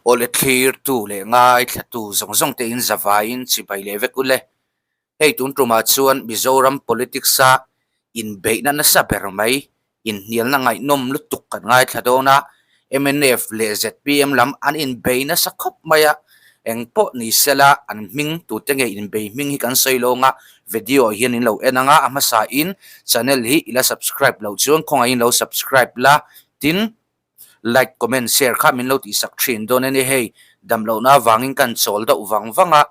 Awle thlirtu leh ngaithlatu zawng zawng te in zavaiin chibai leh vek ule. Hei tun tumah chuan Mizoram politics a inbeihna nasa ber mai Inhnialna ngaihnawm lutuk kan ngaithla dawn a, mnf leh zpm lam an inbei nasa khawp mai a, eng pawh ni sela an hming tute nge inbei hming hi kan sawi lawng a, video ah hian in lo en ang a, a hmasa in channel hi i la subscribe loh chuan khawngaihin lo subscribe la, tin Like, comment, share kha min lo tihsak thin dawn a ni. Hei, dam lohna avangin kan chawl deuh vang vang a,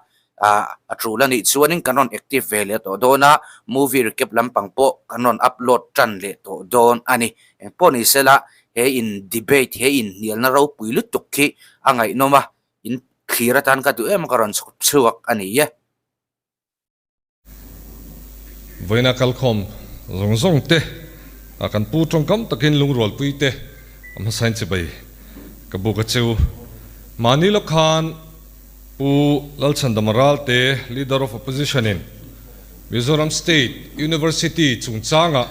ah a tul a nih chuanin kan rawn active ve leh tawh dawn a, movie recap lampang pawh kan rawn upload tan leh tawh dawn a ni. Engpawh ni sela, he in debate, he inhnialna ropui lutuk khi a ngaihnawm a, in thlir atan ka duh em a ka rawn chhawp chhuak a ni e. Vawiina kalkhawm zawng zawng te a kan pu tawngkam takin lungrualpui te a hmasain chibai ka buk a cheu. Mahni lawk khan Pu Lalchhandama Ralte, Leader of Opposition in Mizoram State University chungchanga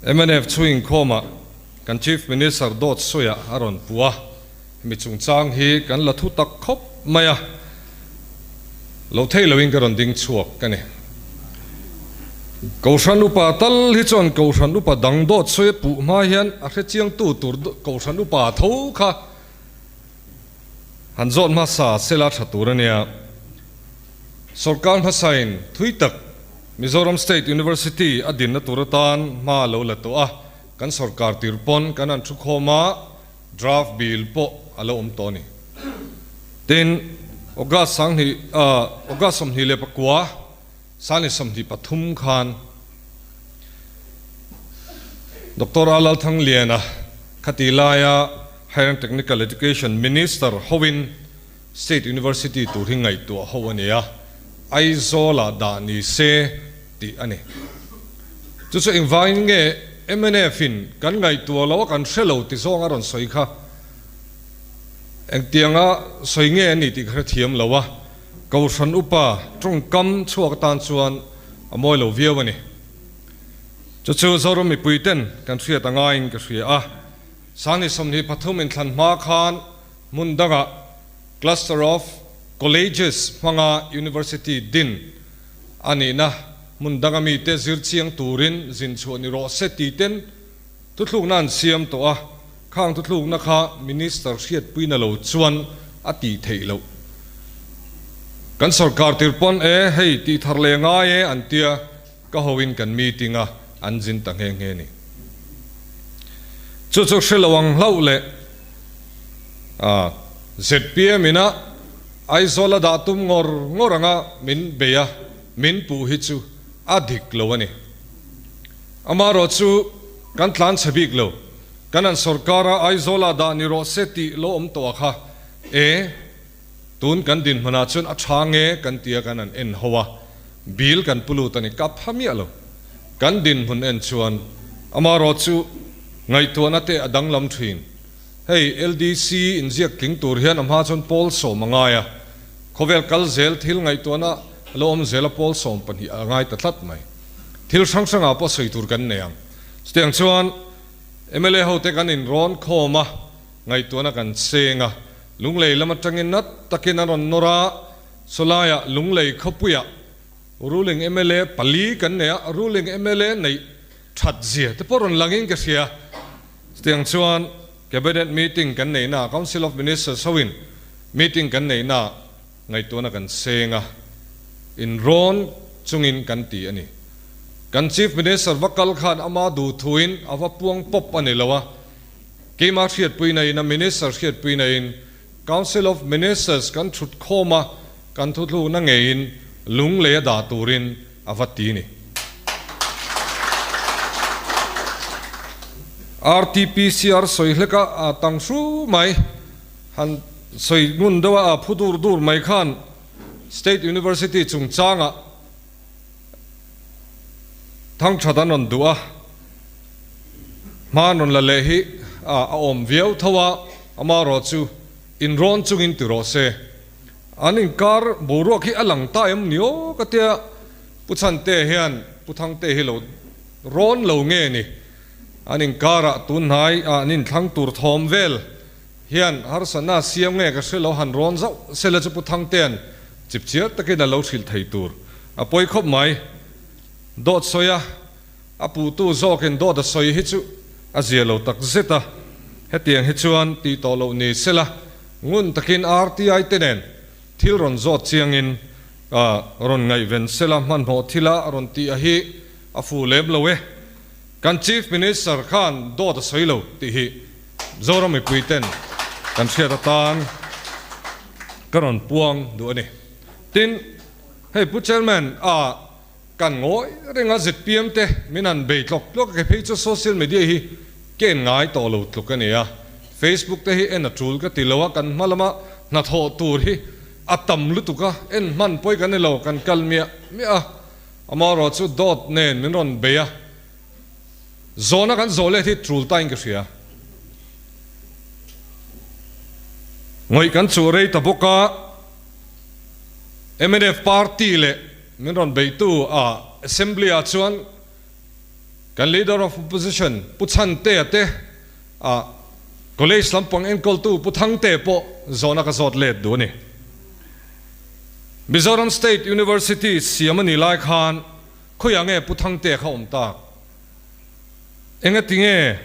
mnf chhuing khawmah kan Chief Minister dawt sawiah a rawn pu a. Hemi chungchang hi kan la thu tak khawp mai a, lo thei loin ka rawn ding chhuak ka ni. Kohhran upa tal hi chuan Kohhran upa dang dawt sawi a puh hma hian a hre chiangtu tur Kohhran upa tho kha han zawt hmasa sela tha tur a nia. Sorkar hmasain thui tak Mizoram State University a dinna tur atan hma a lo la tawh a, kan sorkar tir pawn kan han thu khawm a, Draft bill pawh a lo awm tawh a ni. Tin, August sanghnih August 29, 2023 khan Doctor A Lalthangliana khati laia Higher and Technical Education Minister hoin State University tur hi ngaihtuah ho a ni a, Aizawl-ah dah ni se tih a ni. Chu chu engvangin nge MNF-in kan ngaihtuah lo a kan hre lo ti zawng a rawn sawi kha engtianga sawi nge a ni tih ka hrethiam lo a, Kohhran upa tawngkam chhuak atan chuan a mawi lo viau a ni. Chu chu Zoram mipuiten kan hriat a ngaiin ka hria a, 2023 inthlan hma khan Hmun dangah Cluster of Colleges hmanga University din a nihna hmun danga mite zir chiang turin zin chhuah ni rawh se tih ten thuthlukna an siam tawh a, khang thuthlukna kha Minister hriatpuina lo chuan a tih theih loh. Kan sorkar tir pawn e hei tih thar leh ngai e an tia ka hoin kan meeting a an zin ta nghe nghe ni. Chu chu hre lo ang hlauh leh a zpm ina Aizawl a dah tum ngawr ngawr anga min bei a, min puh hi chu a dik lo a ni. Amaherawh chu kan tlan chhe bik lo, kan an sorkar a Aizawl ah dah ni rawh se tih lo awm tawh a kha e, Tun kan dinhmunah chuan a tha nge kan tia kan han en ho a, bill kan pu lut a ni kap ha miah lo. Kan dinhmun en chuan amaherawh chu ngaihtuahna te a danglam thin. Hei LDC inziak tling tur hian a hma chuan pawl sawm a ngai a, khawvel kal zel thil ngaihtuahna lo awm zel a pawl 12 a ngai ta tlat mai. Thil hrang hrangah pawh sawi tur kan nei ang. Chutiang chuan mla hote kan inrawn khawm a, ngaihtuahna kan cheng a. Lunglei lam atangin nat takin an rawn nawr a, sawlaiah Lunglei khawpuiah ruling mla pali kan nei a, ruling mla neih that zia te pawh rawn langin ka hria. Chutiang chuan Cabinet meeting kan neihna, Council of Ministers hoin meeting kan neihna ngaihtuahna kan seng a, inrawn chungin kan ti a ni. Kan Chief Minister va kal khan ama duhthuin a va puang pawp a ni lo a, Keimah hriatpuina in a Minister hriatpuina in Council of Ministers kan thut khawm a, kan thuthlukna ngeiin lunglei a dah turin a va ti ni. RTPCR sawi hlek a a tang hru mai, han sawi ngun deuh a a phu dur dur mai khan State University chungchangah Thangthat an rawn duh a, hma an rawn la leh hi a awm viau tho a, amaherawh chu inrawn chungin ti rawh se. An inkar boruak hi a lang ta em ni aw ka tia, Pu Chhante hian Pu Thangte hi lo rawn lo nge ni, an inkarah tunhnai ah an inthlang tur thawm vel. hian harsatna a siam nge ka hre lo han rawn zauh sela chu Pu Thangtea'n chipchiar takin a lo hrilh thei tur a pawi khawp mai. Dawt sawi a, a puhtu zawkin dawt a sawi hi chu a zia lo tak zet a, hetiang hi chuan tih tawh loh ni sela ngun takin RTI te nen thil rawn zawt chiangin rawn ngaihven sela hmanhmawh thila rawn tih a hi a fuh lem lo e. Kan Chief Minister khan dawt a sawi lo tih hi Zoram mipui ten kan hriat atan ka rawn puang duh a ni. Tin, hei Pu Chairman a kan ngawi reng a zpm te min han bei tlawk tlawk a, kei phei chu social media hi ka en ngai tawh lo tluk a ni a, Facebook te hi en a tul ka ti lo a, kan hma lama hnathawh tur hi a tam lutuk a, en hman pawi kan ni lo, kan kal miah miah a. Amaherawh chu dawt nen min rawn bei a, zawhna kan zawh let hi tul tain ka hria. Ngawih kan chuh rei ta bawk a, mnf party leh min rawn beitu a Assembly ah chuan kan Leader of Opposition Pu Chhantea te a College lampang enkawltu Pu Thangtea pawh zawhna ka zawt let duh a ni. Mizoram State University siam a nih lai khan khawiah nge Pu Thangtea kha awm tak? Engati nge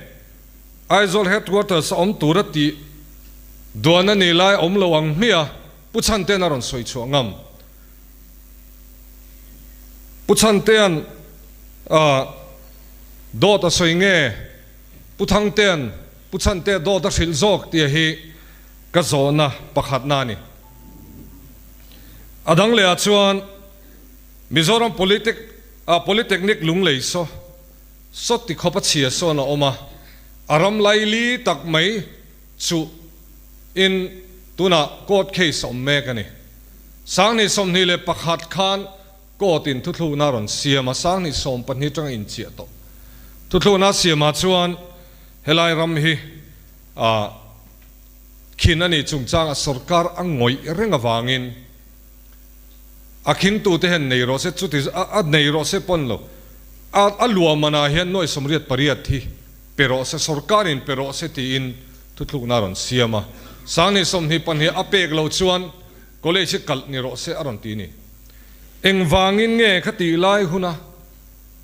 Aizawl Headquarters a awm tura tih duan a nih lai awm lo ang hmiah Pu Chhantea'n a rawn sawi chhuah ngam? Pu Chhantea'n dawt a sawi nge Pu Thangtea'n Pu Chhantea dawt a hrilh zawk tih hi ka zawhna pakhatna a ni. A dang lehah chuan Mizoram Politic ah Polytechnic Lunglei saw saw ti khawp a chhia sawn a awm a, a ram laili tak mai chuh in tunah court case a awm mek a ni. Sanghnih 21 khan court in thuthlukna a rawn siam a, sanghnih 12 atanga inchiah tawh thuthlukna a siamah chuan helai ram hi ah Khin a nih chungchangah sorkar a ngawih reng avangin a khingtute hian nei rawh se, chuti a nei rawh se pawn lo, a luahmanah hian nuai 88 hi pe rawh se, sorkarin pe rawh se tiin thuthlukna a rawn siam a. Sanghnih 22 a pek loh chuan college hi kalh ni rawh se a rawn ti ni. Engvangin nge khatih lai huna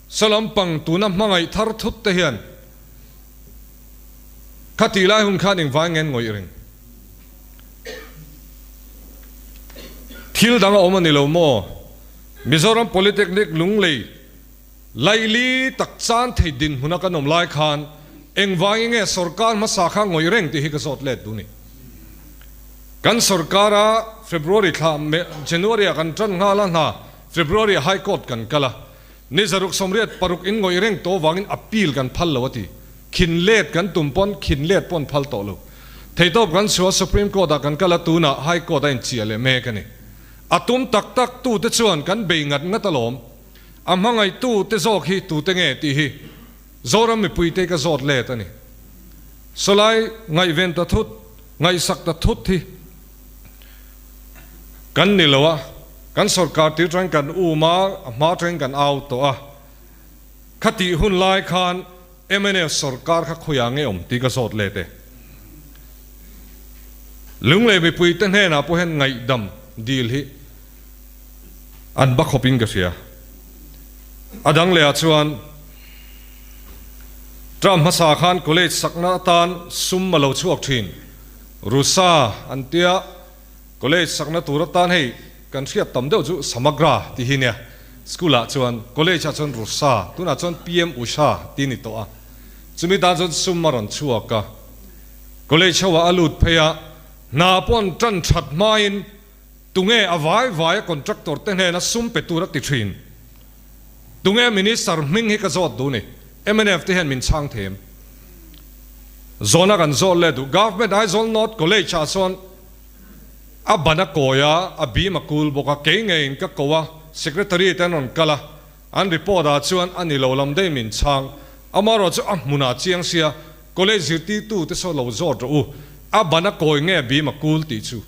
Salampang tuna hmangaih thar thut te hian Kha tih lai hun khan engvai nge an ngawih reng? Thil dang a awm a ni lo maw? Mizoram Polytechnic Lunglei laili tak chan thei dinhmuna kan awm lai khan engvai nge sorkar hmasa kha ngawih reng tih hi ka zawt let duh ni. Kan sorkara February thla January ah kan tan nghal a hna February ah High Court kan kal a. Ni zaruk 86 in ngawih reng tawh vangin appeal kan phal lo a ti. Khin let kan tum pawn khin let pawn phal tawh lo. Theitawp kan chhuah Supreme Court ah kan kal a tunah High Court a inchiah leh mek a ni. A tum tak tak tu te chuan kan bei ngat ngat alawm. A hmangaih tu te zawk hi tu te nge tih hi Zoram mipui te ka zawt let a ni. Sawlai ngaihven ta thut, ngaihsak ta thut hi kan ni lo a. Kan sorkar tir tangin kan um a, a hma tangin kan au tawh a. Khatih hun lai khan mnf sorkar kha khawiah nge awm tih ka zawt let e. Lunglei mipuite hnenah pawh hian ngaihdam dil hi an ba khawpin ka hria. A dang lehah chuan term hmasa khan college sakna atan sum a lo chhuak thin. Rusa an tia. College sakna tur atan hei kan hriat tam deuh chu Samagra tih hi nia. School ah chuan College ah chuan Rusa, tunah chuan PM Usha tih a ni tawh a. Chumi tan chuan sum a rawn chhuak a. College ho ah a lut phei a, hna pawh an tan that hmain tunge a vai vai a contractor te hnena sum pe tur a ti thin. Tunge Minister hming hi ka zawt duh ni. Mnf te hian min chhang thei em? Zawhna kan zawt leh duh. Government Aizawl North College ah chuan A ban a kawi a, a bim a kul bawk a, kei ngeiin ka ko a, Secretary te an rawn kal a, an report ah chuan a ni lo lam daih min chhang, amaherawh chu a hmunah chiang sia, College zirtirtu te saw lo zawt rawh u, a ban a kawi nge a bim a kul tih chu.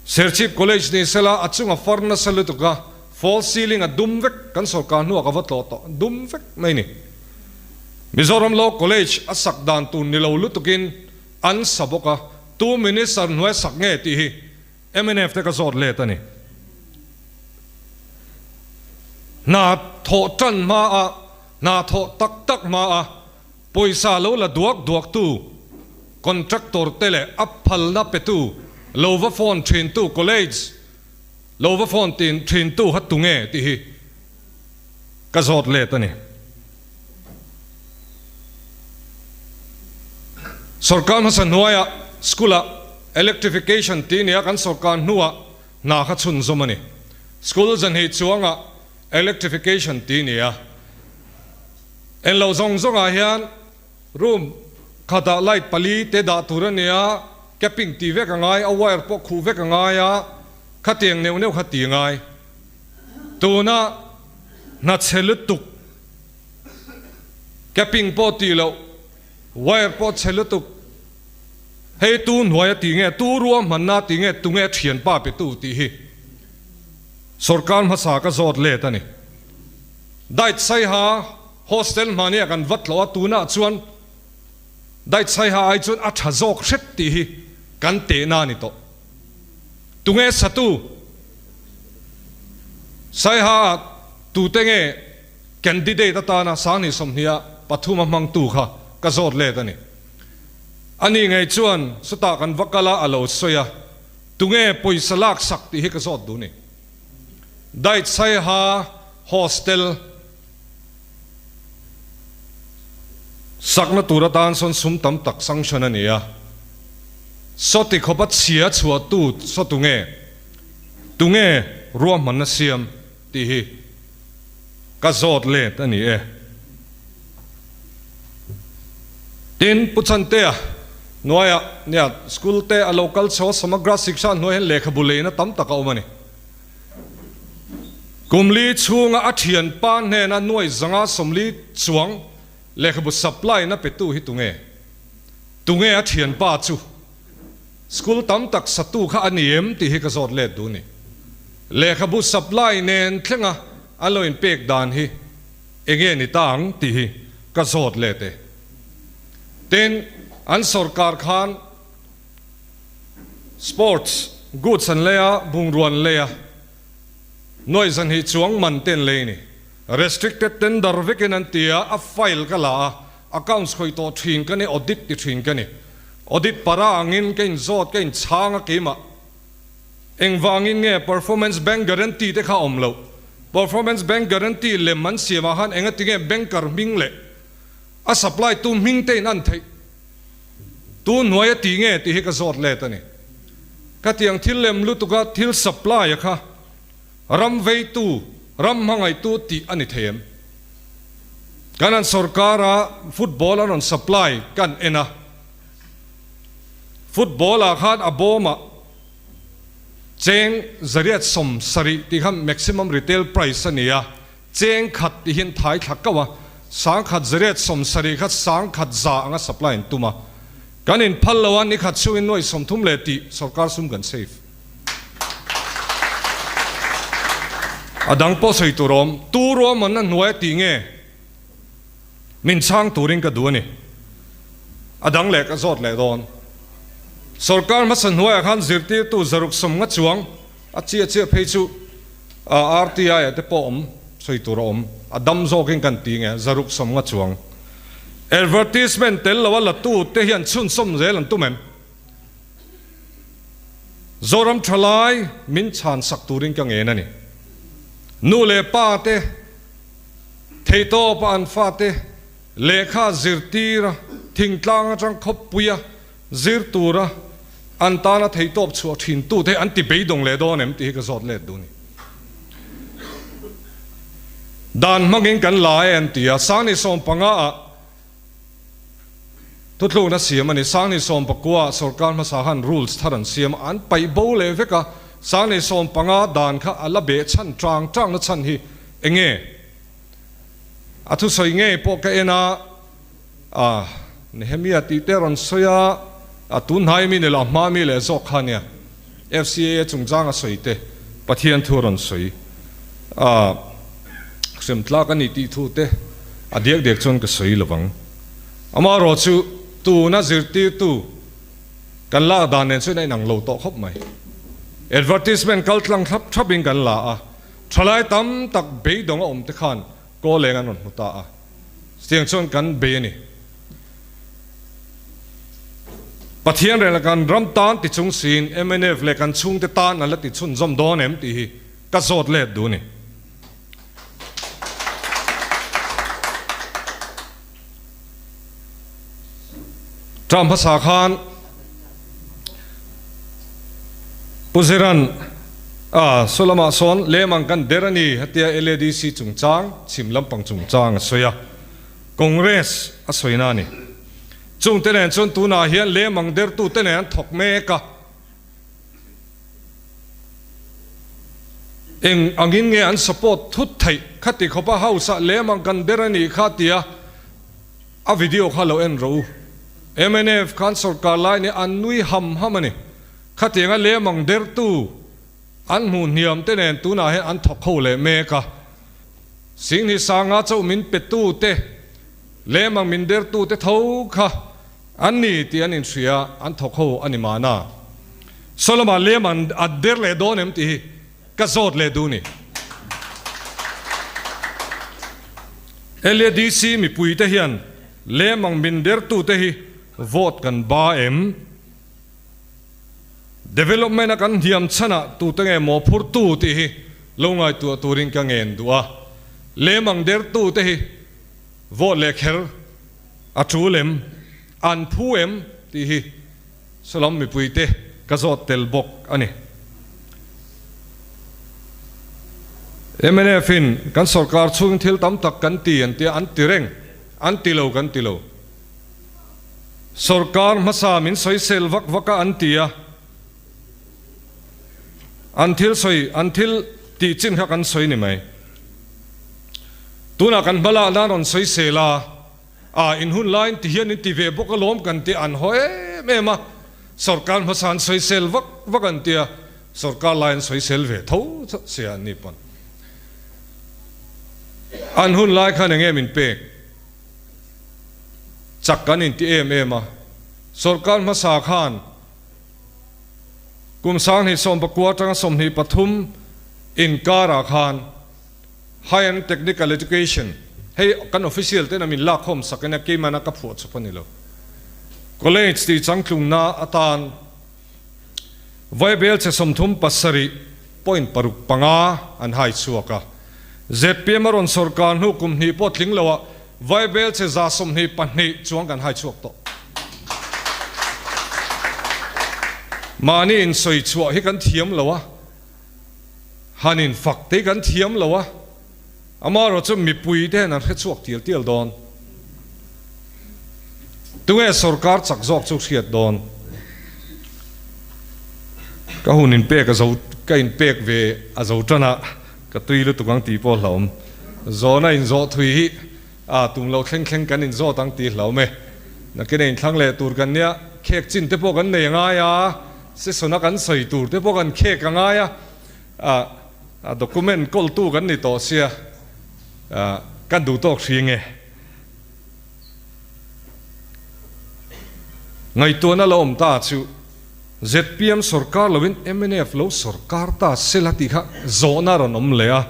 Serchhip College ni sela a chung a far nasa lutuk a, false ceiling a dum vek, kan sawrkar hnuah ka va tlawh tawh, dum vek mai ni. Mizoram Law College a sak dan tur ni lo lutukin. an sa bawk a, tu Minister hnuai sak nge tih hi mnf te ka zawt let a ni. Hna thawh tan hma a, hna thawh tak tak hma a, pawisa lo la duak duak tu contractor te leh a phalna pe tu lo va phone thin tu college lo va phone thin tu kha tunge tih hi ka zawt let a ni. Sorkar hmasa hnuaiah school-ah electrification tih nia kan sorkar hnuah hna kha chhunzawm a ni. School zanhnih chuangah electrification tih nia en lo zawng zawngah hian room khatah light pali te dah tur a nia, capping tih vek a ngai, a wire pawh khuh vek a ngai a, khatiang neuh neuh kha tih a ngai. Tuna hna chhe lutuk, capping pawh tih loh, wire pawh chhe lutuk, hei tu hnuai a tih nge, tu ruahmanna a tih nge, tunge thianpa pe tu tih hi sorkar hmasa ka zawt let a ni. Diet Saiha hostel hmahniah kan vat loh a, tunah chuan Diet Saiha ai chuan a tha zawk hret tih hi kan tehna a ni tawh. Tunge satu? Saiha ah tute nge candidate atana Sanghnih 20 pathum a hmangtu kha ka zawt let a ni. Ani ngei chuan chutah kan va kal a a lo sawi a, tunge pawisa lak sak tih hi ka zawt duh ni. Diet Saiha hostel Sakna tur atan sawn sum tam tak sanction a ni a, sawti khawpa chhia chhuahtu saw tunge, tunge ruahmanna siam tih hi ka zawt let a ni e. Tin, Pu Chantea hnuaiah nia school te a lo kal chho a, Samagra Shiksha hnuai hian lehkhabu leina tam tak a awm a ni. Kum li chhunga a thianpa hnena nuai zanga 40 chuang lehkhabu supply na petu hi tunge? Tunge a thianpa chu? School tam tak satu kha a ni em tih hi ka zawt let duh ni. Lehkhabu supply nen thlenga an lo inpek dan hi enge ni ta ang tih hi ka zawt let e. Tin, an sorkar khan Sports goods an lei a, bungrua an lei a, nuaih zanhnih chuang man te an lei a ni. Restricted tender vekin an ti a, a file ka la a, accounts khawih tawh thin ka ni, audit ti thin ka ni. Audit para angin ka inzawt, ka inchhang a keimah. Engvangin nge performance bank guarantee te kha awm loh? Performance bank guarantee lem an siamah khan engatinge banker hming leh a supply tu hming te in an theih? Tu hnuai a ti nge tih hi ka zawt let a ni. Khatiang thil lem lutuka thil supply a kha ram veitu, ram hmangaihtu tih a ni thei em? Kan an sorkara football an rawn supply kan en a, football ah khan a bawmah cheng 170 tih kha maximum retail price a ni a, Cheng khat ti hian thai thla kau a, 1170 kha 1100 anga supply an tum a. Kan in phal lo a, nikhat chhungin nuai 30 leh tih sorkar sum kan save. A dang pawh sawi tur awm, tu ruahmanna hnuai a tih nge min chhang turin ka duh a ni. A dang leh ka zawt leh dawn. Sorkar hmasa hnuaiah khan zirtirtu 650 chuang a chiah chiah phei chu RTI ah te pawh awm sawi tur a awm, a dam zawkin kan ti nge, 650 chuang. Advertisement tel lo a la tu te hian chhunzawm zel an tum em? Zoram thalai min chhan sak turin ka ngen a ni. Nu leh pa te theihtawpa an fate lehkha zirtir a, thingtlang atang khawppui a, Zir tura an tana theihtawp chhuah thin tute an ti beidawng leh dawn em tih hi ka zawt let duh a ni. Dan hmangin kan la e an ti a, 2015 ah thutlukna siam a ni, 2019 ah sorkar hmasa khan rules thar an siam a, an paih bo leh vek a, 2015 dan kha a la beh chhan tang tangna chhan hi enge? A thusawi ngei pawh ka en a. A, Nehemia tih te rawn sawi a, a tun hnai mi ni lo, a hma mi leh zawk kha nia. FCAA chungchang a sawi te, Pathian thu a rawn sawi. A, hrem tlak a ni tih thu te a diak diak chuan ka sawi lo vang. Amaherawhchu tuna zirtirtu. Kan lak dan nen chuan a inang lo tawh khawp mai. Advertisement kal tlang thlap thapin kan la a, thalai tam tak beidawng a awm te khan kawl eng an rawn hmu ta a, chutiang chuan kan bei a ni. Pathian reng leh kan ram tan ti chung siin mnf leh kan chhungte tan an la ti chhunzawm dawn em tih hi ka zawt let duh a ni. Term hmasa khan Pu Ziran a saw lamah sawn lem ang kan der a ni hetia LADC chungchang chhim lampang chungchang a sawi a, Congress a sawina a ni. Chungte nen chuan tunah hian lem ang dertute nen an thawk mek a. Eng angin nge an support thut theih khati khawpa house ah lem ang kan der a nih kha tia a video kha lo en rawh u. Mnf khan sorkar lai nih an nui ham ham a ni. Khatianga lem ang dertu an hmuh hniam te nen tunah hian an thawk ho leh mek a. Singhni sanga chauh min petu te lem ang min dertu te tho kha An ni tih an inhria, an thawk ho a ni mahna. Solomon lem an a der leh dawn em tih hi ka zawt leh duh ni. LADC mipui te hian lem ang min dertu te hi vote kan ba em? Development a kan hniam chhanah tute nge mawhphurtu tih hi lo ngaihtuah turin ka ngen duh a. Lem ang dertu te hi vote leh kher A tul em? An phu em? tih hi Salam mipuite ka zawt tel bawk a ni. Mnf in kan sorkar chhungin thil tam tak kan ti an tia, an ti reng, an ti lo kan ti lo. Sorkar hmasa min sawisel vak vak a an ti a, an thil sawi, an thil tih chin kha kan sawi ni mai. Tunah kan hmalak nan rawn sawisel a, a in hun laiin ti hian in ti ve bawk alawm kan ti an haw em em a, sorkar hmasa an sawisel vak vak an tia, sorkar lai an sawisel ve tho sia an ni pawn. An hun lai khan eng em in pek chak kan in ti em em a, sorkar hmasa khan Kum 2019 atanga 23 inkarah khan High and Technical Education, hei kan official ten a min lakkhawm sak ania keimahna ka phuah chawp a ni lo, College tih changtlungna atan Vaibel che 37.65 an hai chhuak a. Zpm a rawn sawrkar hnu kum hnih pawh tling loah Vaibel che 122 chuang kan hai chhuak tawh. Mahni insawi chhuah hi kan thiam lo a, han infak te hi kan thiam lo a, amaherawh chu mipui te hian an hre chhuak tial tial dawn. Tunge sorkar chak zawk chu hriat dawn? Ka hun inpek a zo, ka inpek ve a zo tan a, ka tui lutuk ang tih pawh hlauhawm. Zawhna inzawh thui hi a tum lo thleng thleng kan inzawt ang tih hlauhawm e. Nakin a inthlang leh tur kan nia, khek chin te pawh kan nei a ngai a, session a kan sawi tur te pawh kan khek a ngai a, a document kawltu kan ni tawh sia, kan duh tawk hri nge. Ngaihtuahna lo awm ta chu zpm sorkar loin mnf lo sorkar ta sela tih kha zawhna a rawn awm leh a,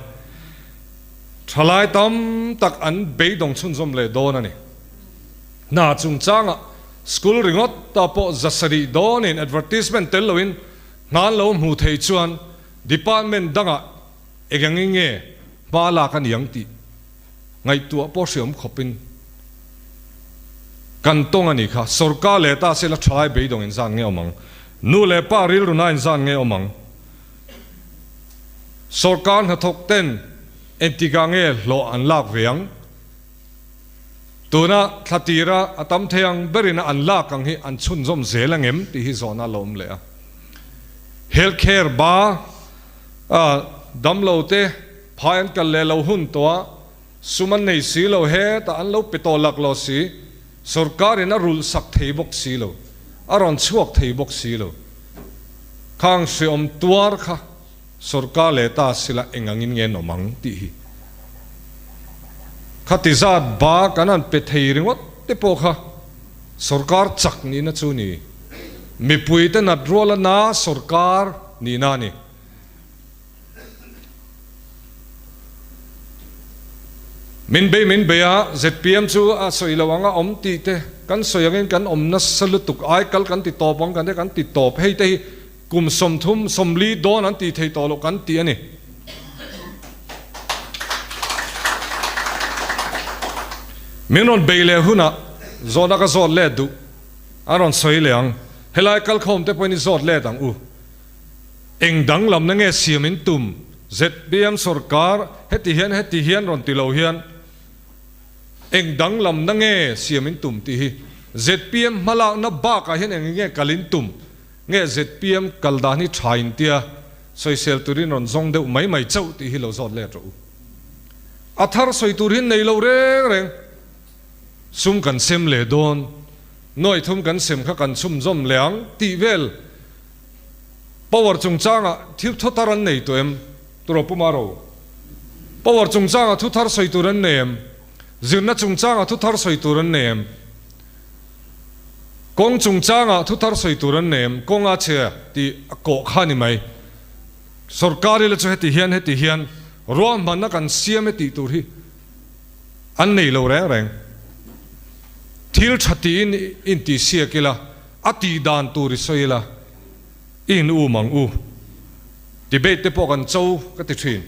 thalai tam tak an beidawng chhunzawm leh dawn a ni. Hna chungchangah school ringawt ta pawh zasarih dawnin advertisement tel loin hna an lo hmu thei chuan department dangah eng angin nge hma lak a ni ang tih ngaihtuah pawh hriam khawpin kan tawng a nih kha. Sorkar leh ta sela thalai beidawng inzan nge awm ang? Nu leh pa rilru na inzan nge awm ang? Sorkar hnathawk ten engtikah nge hlawh an lak ve ang? Tuna thla tira a tam thei ang berin a an lak ang hi an chhunzawm zel ang em tih hi zawhna a lo awm leh a. Health care ba a damlo te Phai an kal leh lo hun tawh a, sum an nei si lo, hetah an lo pe tawh lak lo si, sorkarin a rulh sak thei bawk si lo, a rawn chhuak thei bawk si lo. Khang hreawm tuar kha sorkar leh ta sila eng angin nge an awm ang tih hi. Khati zat ba kan han pe thei ringawt te pawh kha sorkar chak nihna chu ni. Mipuite nat ruala na sorkar nihna a ni. Min bei min bei a, zpm chu a sawi lo ang a awm tih te kan sawi angin kan awm nasa lutuk ai kal kan ti tawp ang kan te kan ti tawp hei te hi kum 30 40 dawn an tih thei tawh loh kan ti a ni. Min rawn bei leh hunah zawhna ka zawt let duh a rawn sawi leh ang helai kalkhawm te pawhin i zawt let ang u. Eng danglamna nge siam in tum? Zpm sorkar heti hian heti hian rawn ti lo hian eng danglamna nge siam in tum tih hi zpm hmalakna bakah hian eng nge kal in tum nge zpm kal dan hi tha in tia sawisel turin rawn zawng deuh mai mai chauh tih hi lo zawt let rawh u. A thar sawi tur hi nei lo reng reng sum kan sem leh dawn, nuai thum kan sem kha kan chhumzawm leh ang tih vel. Power chungchangah thil thu thar an nei tawh em? Turaw Pu Maro. Power chungchangah thu thar sawi tur an nei em? Zirna chungchangah thu thar sawi tur an nei em? Kawng chungchangah thu thar sawi tur an nei em? Kawng a chhe tih a kawh kha a ni mai. Sorkar ila chu heti hian heti hian ruahmanna kan siam e tih tur hi an nei lo reng reng. Thil tha tiin intihsiak ila. A tih dan tur i sawi ila, i in um ang u. Debate te pawh kan cho ka ti thin.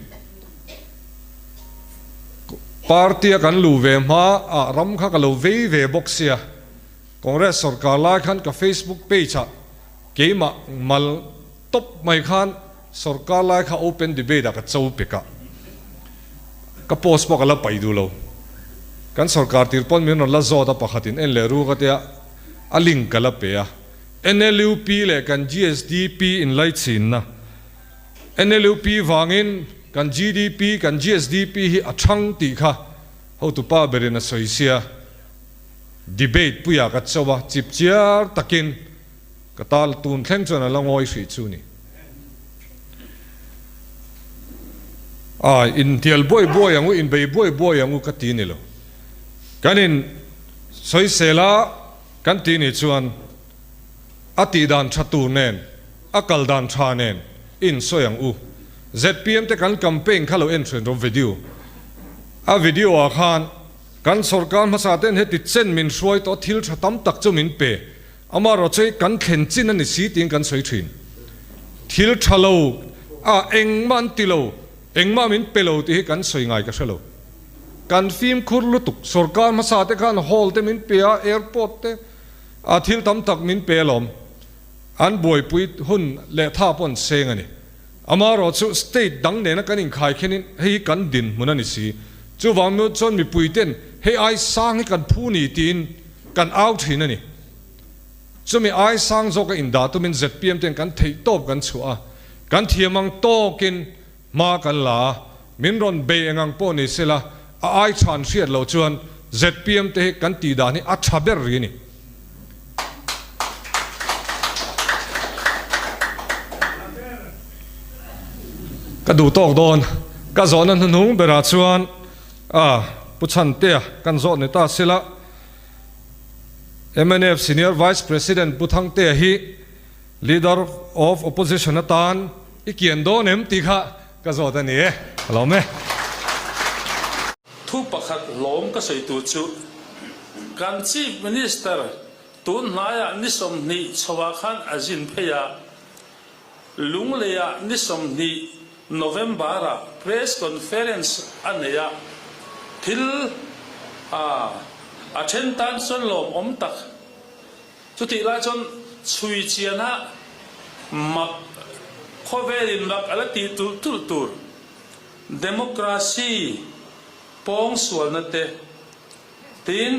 Party a kan luh ve hma ah ram kha ka lo vei ve bawk sia. Congress sorkar lai khan ka Facebook page ah keimah mal tawp mai khan sorkar lai kha open debate ah ka cho pek a. Ka post pawh ka la paih duh lo. Kan sorkar tir pawn min rawn la zawt a pakhat in en leh ru ka tia. A link ka la pe a. NLUP leh kan GSDP inlaichinna. NLUP vangin kan GDP, kan GSDP hi a thang tih kha hotupa berin a sawi sia. Debate puiah ka cho a, chip chiar takin ka tal tun thleng chuan a la ngawi hrih chu ni. Ai, intial buai buai ang u, inbei buai buai ang u ka ti ni lo. Kan in sawisel a kan tih nih chuan a tih dan tha tur nen, a kal dan tha nen i in sawi ang u. Zpm te kan campaign kha lo en thin rawh video. A video ah khan kan sorkar hmasa ten heti chen min hruai tawh thil tha tam tak chu min pe. Amaherawhchu kan thlen chin a ni si tiin kan sawi thin. Thil tha lo a engmah an ti lo, engmah min pe lo tih hi kan sawi ngai ka hre lo. Kan fimkhur lutuk, sorkar hmasa te khan hall te min pe a, airport te a thil tam tak min pe alawm. An buaipui hun leh tha pawh an seng a ni. Amaherawhchu state dang nena kan inkhai khenin hei hi kan dinhmun a ni si. Chuvang chuan mipui ten hei ai sang hi kan phu ni tiin kan au thin a ni. Chumi ai sang zawka indah tumin zpm ten kan theih tawp kan chhuah a, kan thiam ang tawkin hma kan la a, min rawn bei eng ang pawh ni sela a ai chhan hriat loh chuan zpm te hi kan tih dan hi a tha ber ri a ni. Ka duh tawk dawn. Ka zawhna hnuhnung berah chuan a Pu Chhantea kan zawh ni ta sela, Mnf Senior Vice President Pu Thangtea hi Leader of Opposition atan i kian dawn em tih kha ka zawt a ni e. Ka lawm e. Thu pakhat hlawm ka sawi tur chu kan Chief Minister tun hnaiah ni 20 chhoah khan a zin phei a, Lungleiah ni 20 November-ah press conference a nei a, thil a a then tan chuan lawmawm tak. Chutih lai chuan chhui chiana mak khawvelin mak a la tih tulh tulh tur democracy pawng sualna te Tin,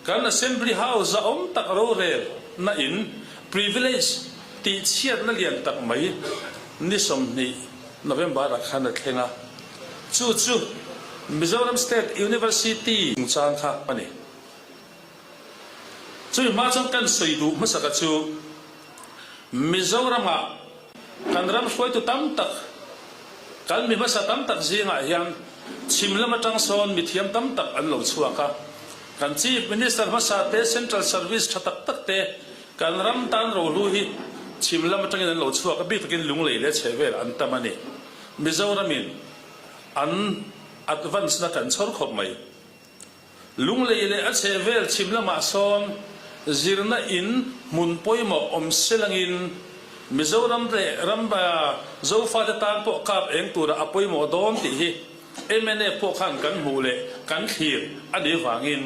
kan Assembly House a awm tak rorel na in privilege tih chhiatna lian tak mai ni 20 November ah khan a thleng a, chu chu Mizoram State University chungchang kha a ni. Chumi hma chuan kan sawi duh hmasaka chu Mizoram ah Kan ram hruaitu tam tak, kan mi hmasa tam tak zingah hian chhim lam atang sawn mithiam tam tak an lo chhuak a. Kan Chief Minister hmasa te, Central Service tha tak tak te, Kan ram tan rohlu hi chhim lam atangin an lo chhuak a, bik takin lunglei leh chhehvel an tam a ni. Mizoramin an advance na kan chhawr khawp mai. Lunglei leh a chhehvel chhim lamah sawn zirna in hmun pawimawh awm selangin Mizoram leh ram Zofate tan pawh kap eng tura a pawimawh dawn tih hi mnf pawh khan kan hmuh leh kan thlir a nih vangin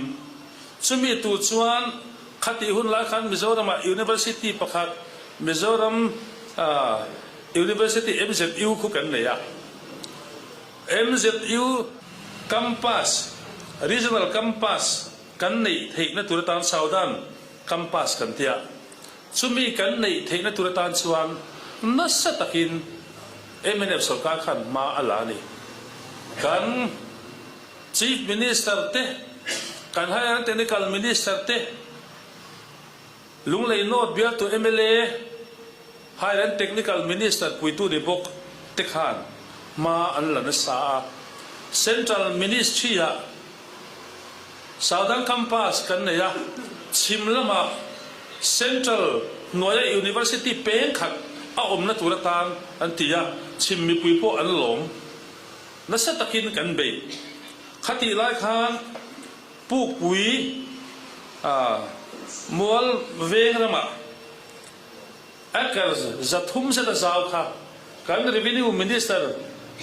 chumi tur chuan khatih hun lai khan Mizoramah University pakhat Mizoram University MZU khu kan nei a. MZU Campus, Regional Campus, kan neih theihna tur atan Southern Campus kan ti a, chumi kan neih theihna tur atan chuan nasa takin mnf sorkar khan hma a la a ni. Kan Chief Minister te, kan Higher Technical Minister te, Lunglei North bialtu mla, Higher and Technical Minister puitu ni bawk te khan hma an la nasa a. Central Ministry-ah Southern Campus kan nei a, chhim lamah Central hnuaia University peng khat a awmna tur atan an ti a, chhim mipui pawh an lawm nasa takin kan bei. Khatih lai khan Pukpui mual veng ramah acres 300 zet a zau kha kan Revenue Minister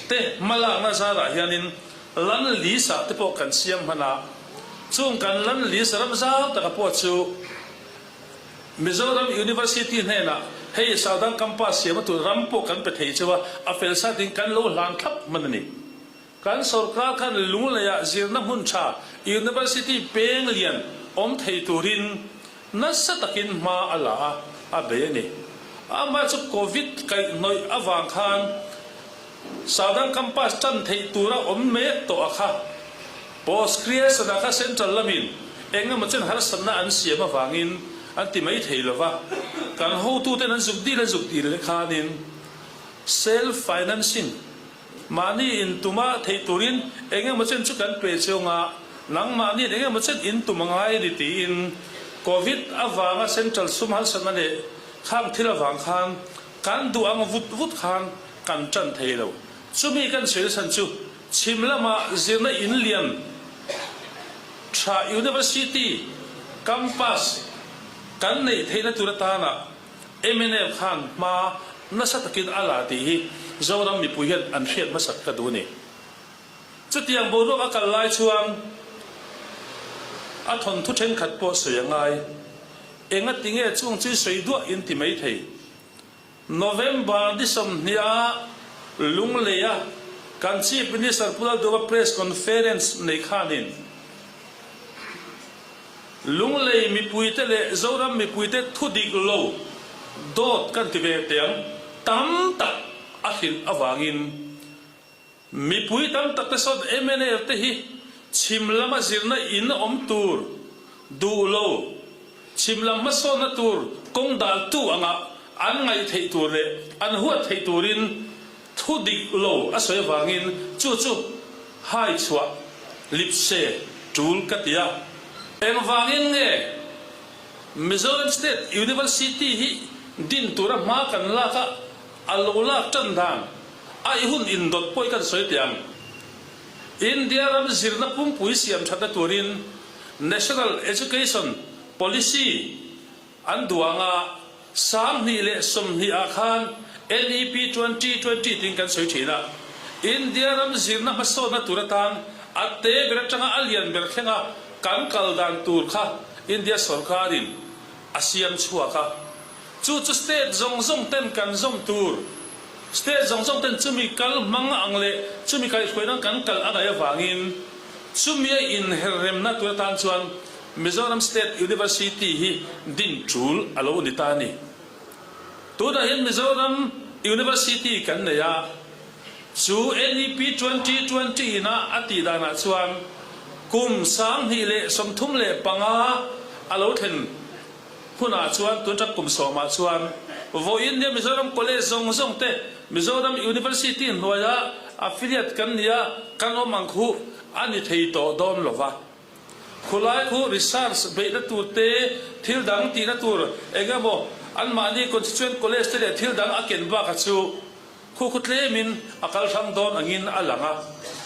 te hmalakna zarah hianin land lease ah te pawh kan siam hman a, chung kan land lease ram zau taka pawh chu Mizoram University hnenah hei Southern Campus siamna tur ram pawh kan pe thei cheu a, a fel sa ding kan lo hlan thlap hman a ni. Kan sorkar khan Lungleiah zirna hmun tha University peng lian awm thei turin nasa takin hma a la a, a bei a ni. Amah chu Covid kaihhnawih avang khan Southern Campus tan theih tura awm mek tawh a kha. Post creation-ah kha Central lamin eng emaw chen harsatna an siam avangin an ti mai thei lova, kan hotuten an zuk dil an zuk dil leh khanin self financing Mahni in tuma theih turin eng emaw chen chu kan pe cheu nga, nangmahniin eng emaw chen in tum a ngai a ni tiin Covid avanga Central sum harsatna leh khang thil avang khan kan duh ang vut vut khan kan tan thei lo. Chumi kan sawi chhan chu chhim lama zirna in lian tha University campus kan neih theihna tur atana Mnf khan hma nasa takin a la tih hi Zoram mipui hian an hriat hmasak ka duh a ni. Chutiang boruak a kal lai chuan a thawnthu thenkhat pawh sawi a ngai. Enga tinge chung chu i sawi duah in ti mai thei. November ni 20 a Lungleia kan Chief Minister Pu Lalduhova Press Conference nei khanin, Lunglei mipuite leh Zoram mipuite thu dik lo dawt kan ti ve teh ang, tam tak a hrilh avangin mipui tam tak te sawn mnf te hi chhim lama zirna in awm tur duh lo, chhim lam hmasawnna tur kawng daltu anga an ngaih theih tur leh an huat theih turin Thu dik lo a sawi avangin chu chu hai chhuah lipse tul ka ti a. Engvangin nge Mizoram State University hi din tura hma kan lak a, a lo lak tan dan a i hun indawt pawh i kan sawi teh ang. India ram zirna pumpui siam thatna turin National Education Policy An duanga 2020 ah khan NEP 2020 tiin kan sawi thin a, India ram zirna hmasawnna tur atan a te ber atanga a lian ber thlenga kan kal dan tur kha India sorkarin a siam chhuak a. Chu chu state zawng zawng ten kan zawm tur, state zawng zawng ten chumi kal hmang ang leh chumi kaihhruainan kan kal a ngaih avangin chumi a inherremna tur atan chuan Mizoram State University hi din tul a lo ni ta a ni. Tunah hian Mizoram University kan nei a, chu NEP 2020 ina a tih danah chuan kum 2035 a lo thlen hunah chuan tun ṭap kum sawmah chuan vawiin nia Mizoram College zawng zawng te Mizoram University hnuaia affiliate kan nia kan awm ang khu a ni thei tawh dawn lo va. Khulai khu research beihna tur te, thil dang tihna tur eng emaw anmahni constituent college te leh thil dang a ken bakah chu khu khu tlemin a kal hrang dawn angin a lang a.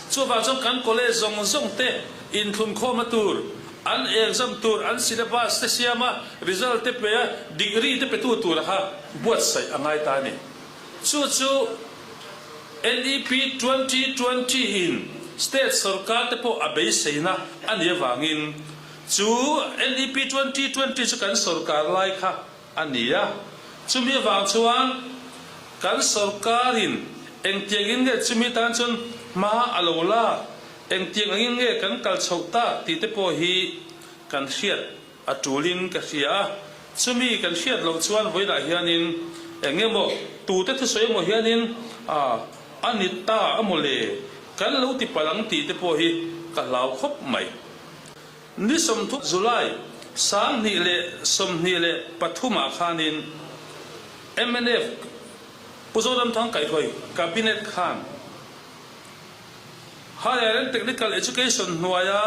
Chuvang chuan kan college zawng zawng te inthlunkhawmna tur, an exam tur, an syllabus te siam a, result te pe a, degree te petu tura kha buatsaih a ngai ta a ni. Chu chu NEP 2020 in state sorkar te pawh a beiseina a nih avangin chu NEP 2020 chu kan sorkar lai kha a ni a. Chumi avang chuan kan sorkarin engtiangin nge chumi tan chuan hma a lo lak, engtiang angin nge kan kal chhoh tak tih te pawh hi kan hriat A tulin ka hria a, chumi kan hriat loh chuan vawilah hianin eng emaw tute thusawi emaw hianin a a ni ta a maw le, kan lo ti palh ang tih te pawh hi ka hlau khawp mai. Ni 30 July 2023 ah khanin mnf Pu Zoramthang kaihhruai Cabinet khan Higher and Technical Education hnuaia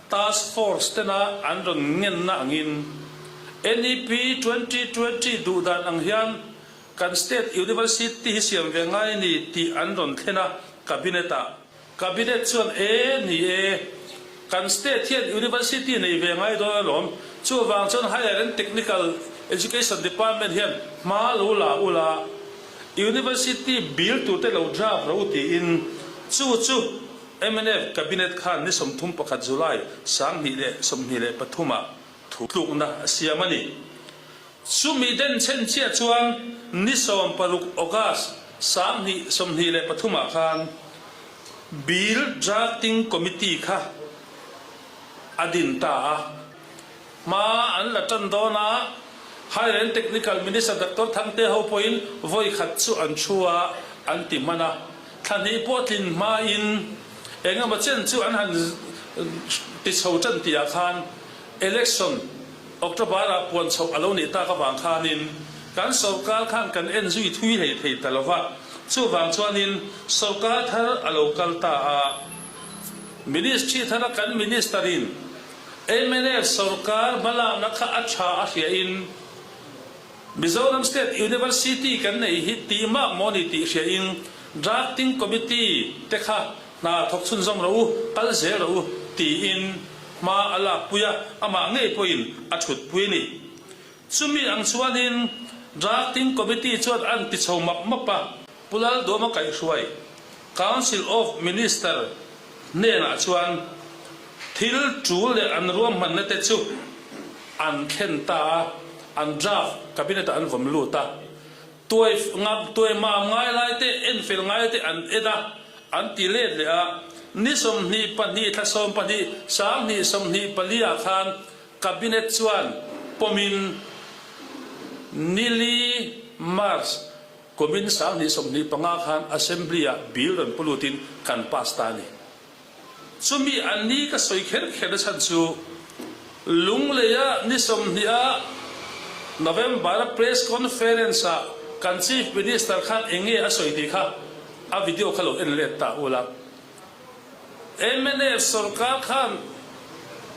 Task Force tena an rawn ngenna angin NEP 2020 duhdan ang hian kan State University hi siam ve ngai a ni tih an rawn thlen a Cabinet-ah. Cabinet chuan e ni e, kan State hian University nei ve ngai dawn alawm, chuvang chuan Higher and Technical Education Department hian hma lo la ula, University bill turte lo draft ro tiin chu chu Mnf Cabinet khan ni 31 July 2023 ah thu tlukna a siam a ni. Chumi denchhen chiah chuan ni 16 August 2023 ah khan Bill Drafting Committee kha a din ta a. Hma an la tan dawn a, Higher and Technical Minister Doctor Thangte ho pawhin vawi khat chu an thu a, an ti hman a. Thla hnih pawh tlin hmain eng emaw chen chu an han ti chho tan tihah khan Election October-ah puan chhoh a lo nih tak avang khanin kan sorkar khan kan en zui thui hlei thei ta lo va. Chuvang chuanin sorkar thar a lo kal ta a, Ministry thara kan Minister-in Mnf sorkar hmalakna kha a tha a hriain Mizoram State University kan neih hi tih mak maw ni tih hriain Drafting Committee te kha hna thawk chhunzawm rawh u, kal zel rawh u tiin hma a lakpui a, amah ngei pawhin a thutpui a ni. Chumi ang chuanin Drafting Committee chuan an ti chho map map a. Pu Lalduama kaihhruai Council of Minister hnenah chuan thil tul leh an ruahmanna te chu an thlen ta a, an draft cabinet ah an vawm lut a. Tuai ngam tuai mam ngai lai te en fel ngai te an en a, an ti let leh a. Ni 22 thla 12 2024 ah khan Cabinet chuan pawmin nili March kumin 2025 khan Assembly-ah bill rawn pu lutin kan pass ta a ni. Chumi an ni ka sawi kher kher na chhan chu Lungleia ni 20 a November-a press conference-ah kan Chief Minister khan eng nge a sawi tih kha a video kha lo en let ta ula. Mnf sorkar khan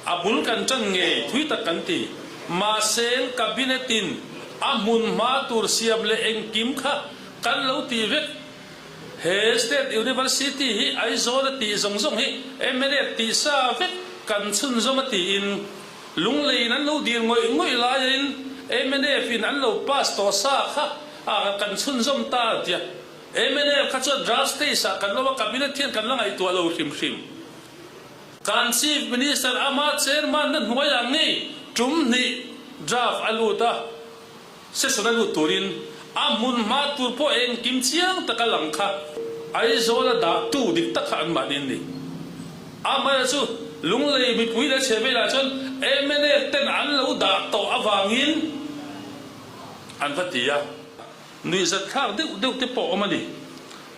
a bul kan tan ngei thui tak kan ti. Mahse Cabinet in a hmun hma tur siam leh engkim kha kan lo ti vek. He State University hi Aizawl a tih zawng zawng hi mnf tih sa vek kan chhunzawm a tiin Lunglei in an lo dil ngawih ngawih laiin mnf in an lo pass tawh sa kha kan chhunzawm ta a tia. Mnf kha chuan draft stage ah kan lo a, cabinet hian kan la ngaihtuah lo hrim hrim. Kan Chief Minister ama chairman na hnuai ang ngei tum hnih draft a lut a, session a lut turin a hmun hma tur pawh engkim chiang taka lang kha Aizawl a dah tu dik tak kha an mahni an ni. Amaherawhchu chu Lunglei mipui leh chhe velah chuan mnf ten an lo dah tawh avangin an va ti a. Nuihzat thlak deuh deuh te pawh awm a ni.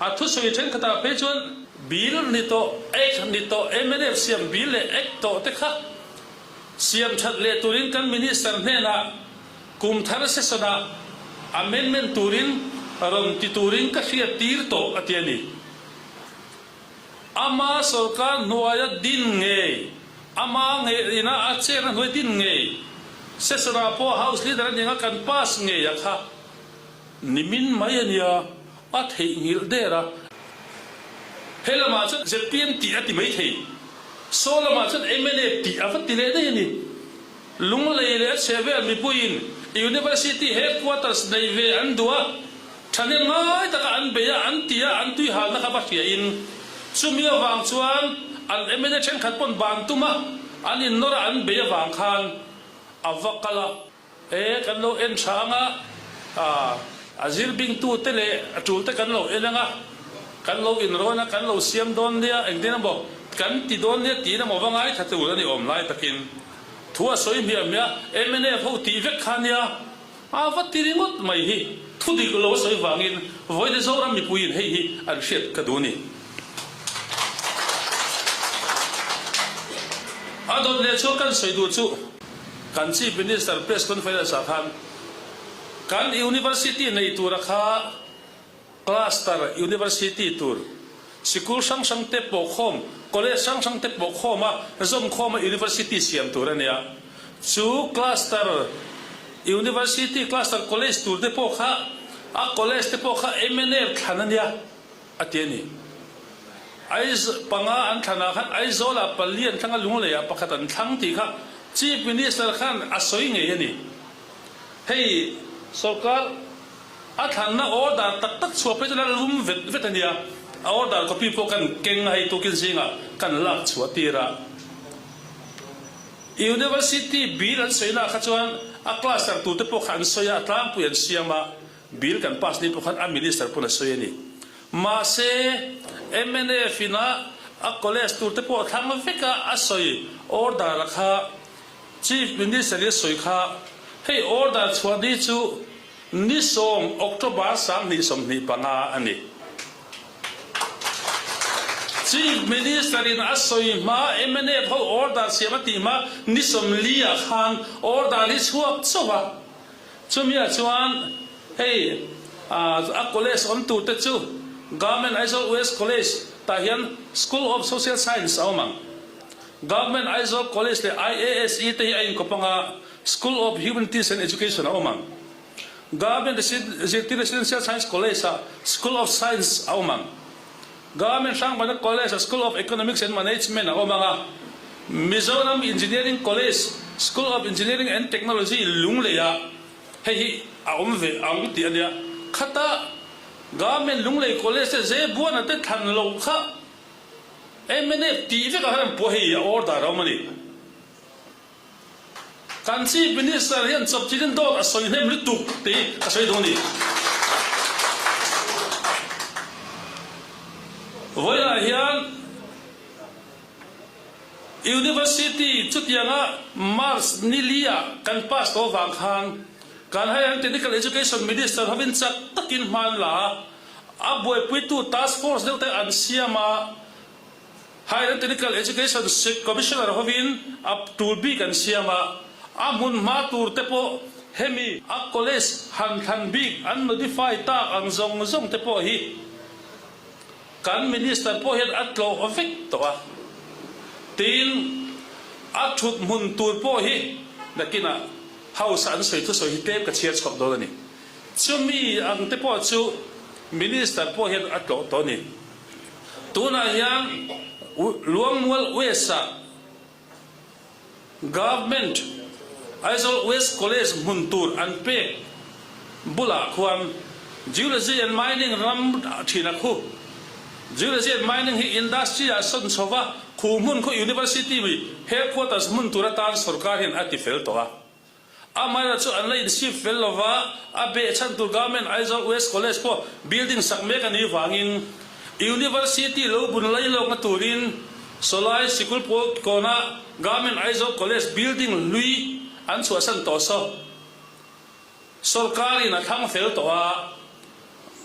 A thusawi thenkhatah phei chuan bill ni tawh, act ni tawh, mnf siam bill leh act tawh te kha siam that leh turin kan Minister hnenah kum thar session ah amendment turin rawn ti turin ka hriat tir tawh a ti a ni. Ama sorkar hnuaia din ngei. Ama ngei ina a chair a hnuai din ngei Session-ah pawh House Leader a ning a kan pass ngei a kha nimin mai a nia a theihnghilh der a. He lamah chuan zpm tih a ti mai thei. Saw lamah chuan mnf tih a va ti leh daih a ni. Lunglei leh a chhe vel mipuiin University headquarters nei ve an duh a, thahnem ngai taka an bei a, an ti a, an tui halna kha va hriain chumi avang chuan an mla thenkhat pawn ban tum a, an innawr a, an bei avang khan a va kal a. E, kan lo en tha ang a, a zir bingtute leh a tulte kan lo en ang a, kan lo inrawn a, kan lo siam dawn nia, engtin emaw kan ti dawn nia tiin emaw va ngaithla tur a ni awm lai takin thu a sawi hmiah hmiah a, mnf ho tih vek kha nia, a va ti ringawt mai hi thu dik lo a sawi vangin vawiin Zoram mipuiin hei hi an hriat ka duh a ni. A dawt leh chuan kan sawi duh chu. Kan Chief Minister Press Conference ah khan kan University nei tura kha Cluster University tur sikul hrang hrang te pawh khawm, College hrang hrang te pawh khawm a zawm khawm a University siam tur a nia. Chu Cluster University, Cluster College tur te pawh kha a College te pawh kha mnf thlan a nia. A ti a ni. Aiz panga an thlanah khan Aizawlah pali an thlang a, Lungleiah pakhat an thlang tih kha Chief Minister khan a sawi ngei a ni. Hei sorkar a thlanna order tak tak chhuah phei chu la lum vet vet a nia. A order copy pawh kan keng a, hei tukin zingah kan lak chhuah tir a. University bill an sawinaah kha chuan a cluster turte pawh kha an sawi a, a tlangpui an siam a. Bill kan pass ni pawh khan a minister pawn a sawi a ni. Mahse, mnf in a a college tur te pawh a thlang vek a, a sawi order a kha Chief Minister in a sawi kha hei order chhuah ni chu ni sawm October 2025 a ni. Chief Minister in a sawi hma mnf ho order siam a tih hma ni 40 ah khan order hi chhuak chauh a. Chumiah chuan hei a college awm tur te chu Government Aizawl West College tah hian School of Social Science a awm ang. Government Aizawl College leh IASE te hi a inkawp ang a, School of Humanities and Education a awm ang. Government Zirtir Residential Science College ah School of Science a awm ang. Government Hrangbana College ah School of Economics and Management a awm ang a, Mizoram Engineering College School of Engineering and Technology Lunglei ah hei hi a awm ve ang tih a nia. Khata Government Lunglei College te Zebuana te thlan loh kha mnf tih vekah khan an puah hei a order a awm a ni. Kan Chief Minister hian chawpchilhin dawt a sawi hnem lutuk tih ka sawi dawn a ni. Vawiinah hian University chutianga March ni li-ah kan pass tawh avang khan kan Higher and Technical Education Minister hovin chak takin hma an la a, a buaipuitu task force deuh te an siam a, Higher and Technical Education Commissioner hovin a tul bik an siam a, a hmun hma tur te pawh hemi a college han thlan bik an notify tak ang zawng zawng te pawh hi kan Minister pawh hian a tlawh vek tawh a. Tin, a thut hmun tur pawh hi nakinah House-a an sawi thusawi hi tlem ka chhiar chhuak dawn a ni. Chumi ang te pawh chu Minister pawh hian a tlawh tawh a ni. Tunah hian Luangmual West-ah Government Aizawl West College hmun tur an pek bulah khuan Geology and Mining ram thin a khu. Geology and Mining hi industry-ah sawn chho va, khu hmun khu University headquarters hmun tur atan sorkar hian a ti fel tawh a. Amaherawhchu chu an la insip fel lo va, a beh chhan tur Government Aizawl West College pawh building sak mek a nih vangin University lo bun lai lawkna turin Sawlai sikul pawl kawna Government Aizawl College building hlui an chhuahsan tawh saw. Sorkarin a thlang fel tawh a,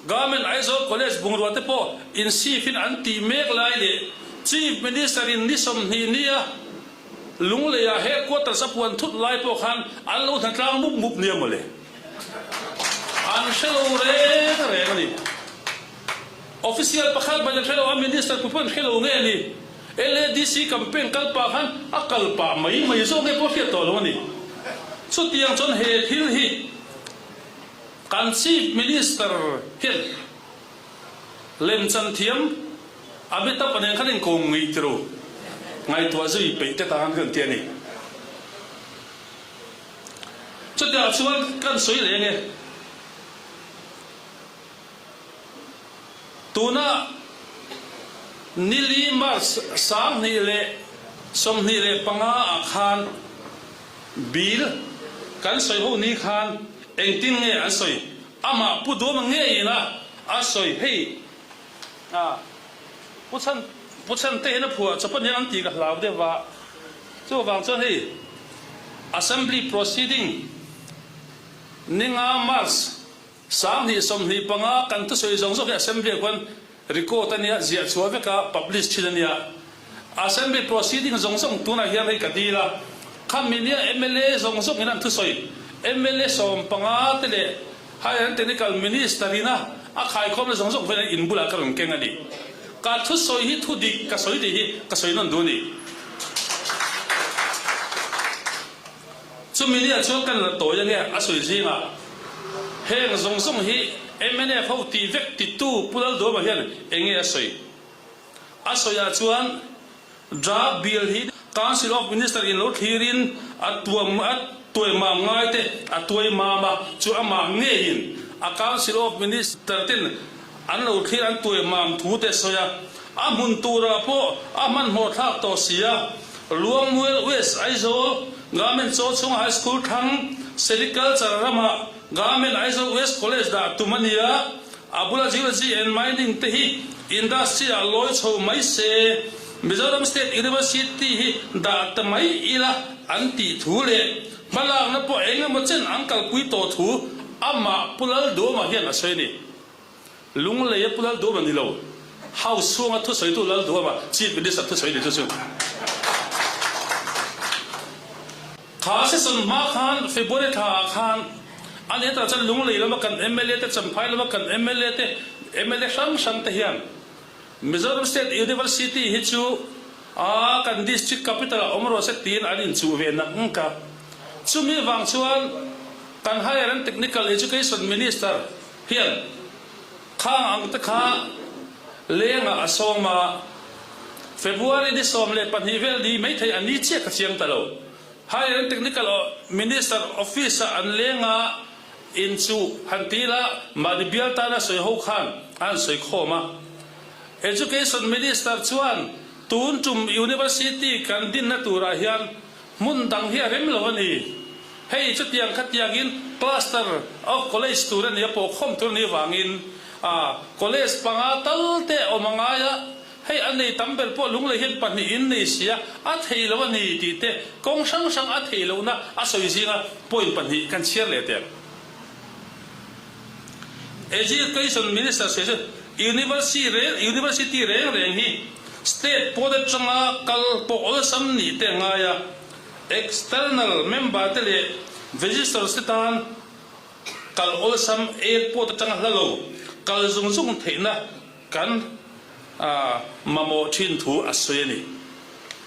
Government Aizawl College bungrua te pawh insifin an tih mek lai leh Chief Minister in ni 20 nia Lungleiah headquarters a puan thut lai pawh khan an lo hnatlang mup mup nia mawle. An hre lo reng reng a ni. Official pakhat ban an hre lo a, Minister pui pawh an hre lo nge a ni. LADC campaign kal pah khan a kal pah mai mai zawk nge pawh hriat tawh lo a ni. Chutiang chuan he thil hi kan Chief Minister hian lemchan thiam Amitabh nen khan inkawm ngei tiro ngaihtuah zui peih te tan kan ti a ni. Chutiang chuan kan sawi leh nge? Tuna nili March 2025 ah khan bill kan sawi ho ni khan engtin nge an sawi? Amah Pu Duama ngeiin a a sawi hei a Pu Chhan Pu Chhante hian a phuah chawp aniang an tih ka hlau deuh a, chuvang chuan hei Assembly proceeding ninga March 2025 kan thusawi zawng zawk hi Assembly ah khuan record a nia, ziah chhuah vek a, publish thin a nia. Assembly proceeding zawng zawng tunah hian hei ka dil a, khami nia mla zawng zawng in an thusawi mla 15 te leh Higher and Technical Minister in a a khaikhawmna zawng zawng velah in bulah ka rawn keng a ni. Ka thusawi hi thu dik ka sawi tih hi ka sawi nawn duh a ni. Chumi nia chuan kan la tawi ange a sawi zingah heng zawng zawng hi mnf ho tih vek titu Pu Lalduama hian enge a sawi? A sawiah chuan Draft Bill hi Council of Minister in lo thlirin a tuam a tuai mam ngai te a tuai mam a, chu amah ngeiin a Council of Minister ten an lo thlir an tuai mam thu te sawi a, a hmun turah pawh a hmanhmawh thlak tawh si a. Luangmual West Aizawl Government Chawchhung High School thlang Sericulture ramah Government Aizawl West College dah tum a ni a, a bula Geology and Mining te hi Industry ah lawi chho mai se, Mizoram State University hi dah ta mai ila an tih thu leh hmalakna pawh eng emaw chen an kalpui tawh thu amah Pu Lalduama hian a sawi a ni. Lungleia Pu Lalduama ni lo, House chhunga thusawitu Lalduama, Chief Minister thusawi ni chu chu. Kha session hma khan February thla ah khan a ni hetah chuan Lunglei lama kan mla te, Champhai lama kan mla te, mla hrang hrang te hian Mizoram State University hi chu a kan district capital ah awm rawh se tiin an inchuh ve nak ngk a. Chumi vang chuan kan Higher and Technical Education Minister hian khang ang te kha lengah a sawm a, February ni 12 vel ni maithei a ni chiah ka chiang ta lo. Higher and Technical Minister Office ah an leng a, in chu han ti ila mahni bial tana sawi ho khan a han sawi khawm a. Education Minister chuan tun tum University kan dinna turah hian Hmun dang hi a rem lo a ni. Hei chutiang khatiangin cluster of college tur a nia pawhkhawm tur a nih avangin a college panga tal te awm a ngai a, hei a nei tam ber pawh Lunglei hian pahnihin nei sia a thei lo a ni tih te kawng hrang hrang a theih lohna a sawi zinga point pahnih kan chhiar leh teh. Education Minister sawi chu University reng University reng reng hi State pawn atanga kal pawh awlsam nih te a ngai a, external member te leh visitors te tan kal awlsam airport atanga hla lo kal zung zung theihna kan mamawh thin thu a sawi a ni.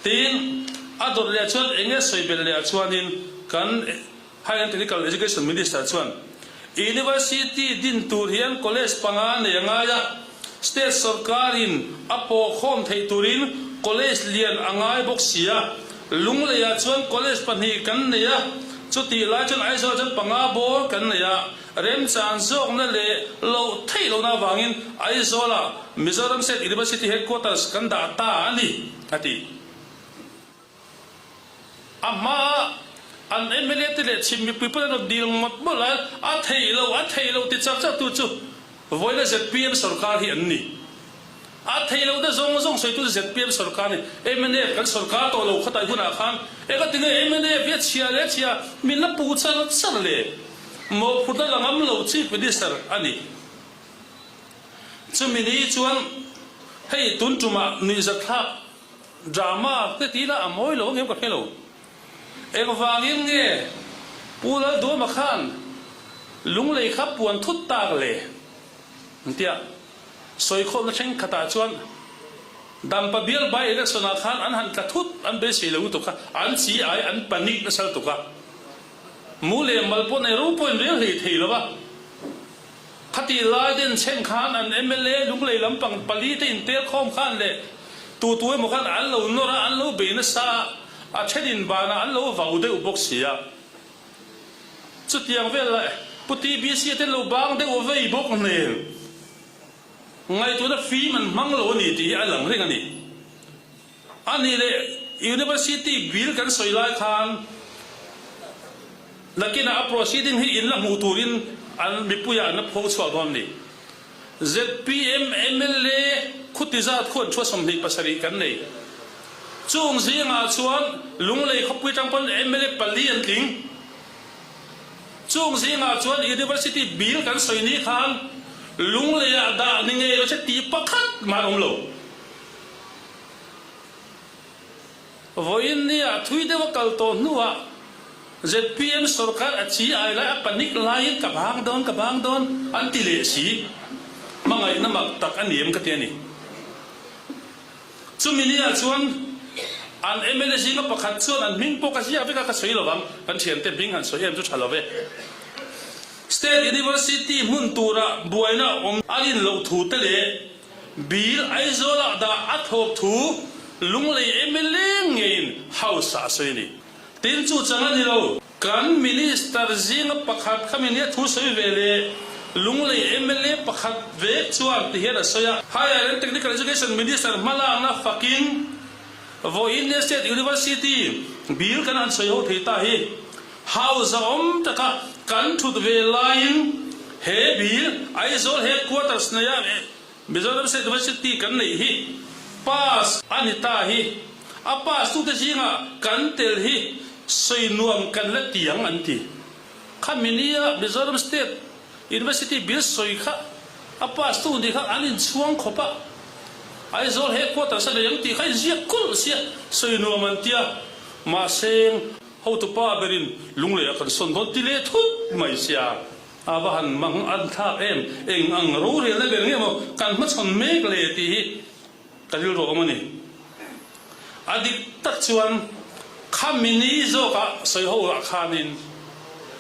Tin, a dawt leh chuan eng nge sawi belh leh ah chuanin kan Higher and Technical Education Minister chuan University din tur hian college panga nei a ngai a, state sorkarin a pawhkhawm theih turin college lian a ngai bawk si a, Lungleiah chuan college pahnih kan nei a, chutih lai chuan Aizawl chuan panga bawr kan nei a, remchan zawkna leh loh theih lohna avangin Aizawlah Mizoram State University Headquarters kan dah ta a ni, a ti. A hmaa an mla te leh chhim mipui pawh an rawn dil ngawt mawlh a, a theih lo, a theih lo ti char char tu chu vawiina zpm sorkar hi an ni. A theih lohna zawng zawng sawitu chu zpm sorkar a ni. Mnf kan sorkar tawh lo khawtai hunah khan engatinge mnf hi a chhia leh a chhia min la puh char char le? Mawhphurhna la ngam lo Chief Minister a ni. Chumi ni chuan hei tun tumah nuihzatthlak Drama te tih lah a mawi lo angem ka hre lo. Engvangin nge Pu Lalduama khan Lunglei kha puan thut tak le? An ti a, sawikhawmna thenkhatah chuan. Dampa bial by election ah khan an han tla thut an beisei lo lutuk a, an chi ai an panic nasa lutuk a. Mu leh mal pawh nei ro pawhin rel hlei thei lo a. Khati lai den chhen khan an mla Lunglei lampang pali te intel khawm khan leh tu tu emaw khan an lo nawr a, an lo bei nasa a, a then in banah an lo vau deuh bawk si a. Chutiang vel lah Pu TBC te lo bang deuh vei bawk hmel. Ngaihtuahna fim an hmang lo a ni tih hi a lang reng a ni. A nih leh University bill kan sawi lai khan nakinah a proceeding hi in la hmuh turin an mipuiah an la pho chhuak dawn a ni. Zpm mla khuti zat khuan thua 27 kan nei. Chung zingah chuan Lunglei khawpui tang pawn mla pali an tling. Chung zingah chuan University bill kan sawi ni khan Lungleiah dah ni ngei lo che tih pakhat mah an awm lo. Vawiin nia thui deuh a kal tawh hnuah zpm sorkar a chi ai lai a panic laiin ka bang dawn ka bang dawn an ti leh si. Hmangaihna mak tak a ni em ka ti a ni. Chumi nia chuan an mla zinga pakhat chuan an hming pawh ka ziak vek a, ka sawi lo vang, kan thiante hming han sawi em chu tha lo ve. State University hmun tura buaina awm a rin loh thu te leh Bill Aizawlah dah a thawk thu Lunglei mla ngeiin House-ah a sawi a ni. Tin chu chang a ni lo. Kan Minister zinga pakhat khami nia thu sawi ve leh Lunglei mla pakhat vek chuan ti hian a sawi a. Higher and Technical Education Minister hmalakna fakin vawiin nia State University bill kan han sawi ho thei ta hi hausa awm taka kan thut ve laiin he bill Aizawl Headquarters neia Mizoram State University kan neih hi pass a ni ta hi, a pass tute zingah kan tel hi sawi nuam kan la ti ang an ti. Khami nia Mizoram State University bill sawi kha a pass tu nih kha an inchhuang khawp a, Aizawl headquarters a nei ang tih kha inziak kulh sia sawi nuam an tia, mahse hotupa berin Lunglei ah kan sawn dawn ti leh thut mai sia. A va han mang an thlak em? Eng ang rorelna ber nge maw kan hmachhawn mek le tih hi ka rilru a awm a ni. A dik tak chuan khami ni zawkah sawi ho ah khanin